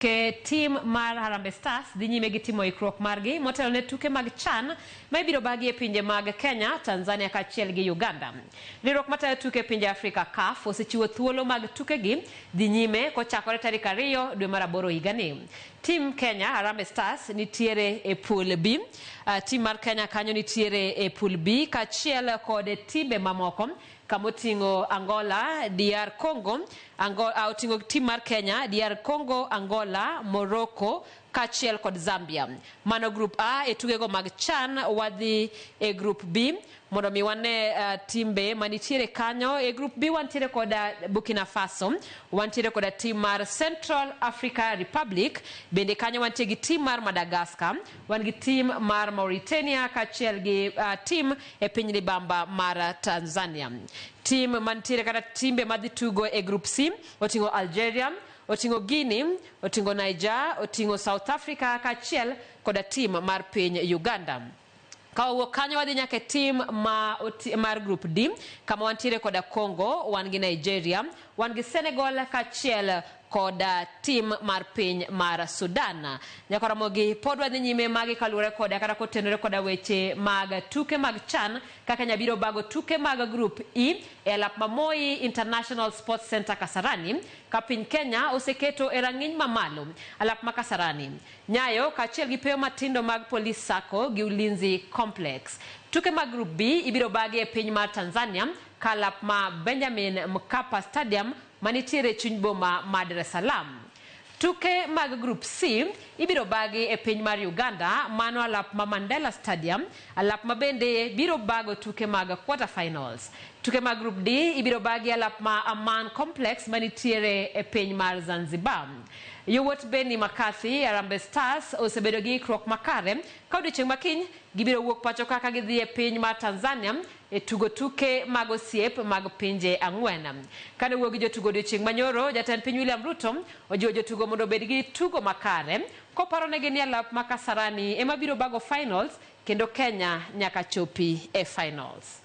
Ke tim mar Harambee Stars dhi nyime gi timo ikruok margi motelo ne tuke mag CHAN ma ibiro bagi e pinje mag Kenya, Tanzania kaachiel gi Uganda. Riwruok matayo tuke e pinje Afrika CAF osechiwo thuolo mag tukegi dhi nyime kochakore tarik 2 dwe mar aboro higani. Tim Kenya Harambee Stars nitiere e pool B. Tim mar Kenya kanyo nitiere e pool B kaachiel kod timbe mamoko kamoting'o Angola, DR Congo, oting'o tim mar Kenya, DR Congo, Angola, Morocco kaachiel kod Zambia. Mano group A e tukego mag CHAN. Wadhi e group B mondo mi wane timbe manitiere kanyo. E group B wantiere koda Burkina Faso, wantiere koda tim mar Central Africa Republic, bende kanyo wantie gi tim mar Madagascar, wan gi tim mar Mauritania kaachiel gi tim e piny libamba mar Tanzania. Tim mantiere kata timbe madhi tugo e group C oting'o Algeria, oting'o Guinea, oting'o Niger, oting'o South Africa kaachiel koda tim mar piny Uganda. Ka wawuok kanyo wadhi nyaka e tim mar group D kama wantiere koda Congo, wan gi Nigeria, wan gi Senegal kaachiel koda tim mar piny mar Sudan. Nyakoromogi pod wadhi nyime magi kaluwore koda kata kotenore koda weche mag tuke mag CHAN ka Kenya biro bago tuke mag group E e alap ma Moi International Sports Center Kasarani ka piny Kenya oseketo e rang'iny mamalo alap ma Kasarani. Nyayo kaachiel gi peyo matindo mag Police Sacco gi Ulinzi Complex. Tuke mag Group B ibiro bagi e piny mar Tanzania ka alap ma Benjamin Mkapa Stadium manitiere e chuny boma ma Dar es Salaam. Tuke mag Group C ibiro bagi e piny mar Uganda, mano alap ma Mandela Stadium, alap ma bende biro bago tuke mag quarter finals. Tuke mag Group D ibiro bagi alap ma Aman Complex manitiere e piny mar Zanzibar. Yowuot Benni McCarthy, Harambee Stars osebedo gi ikruok makare ka odiochieng' makiny gibiro wuok pacho kaka gidhi e piny mar Tanzania e tugo tuke mag osiep mag pinje 4. Kane wuo gi jotugo odiochieng' manyoro, jatend piny William Ruto ojiwo jotugo mondo obed gi tugo makare koparo negi ni alap ma Kasarani ema biro bago finals kendo Kenya nyaka chopi e finals.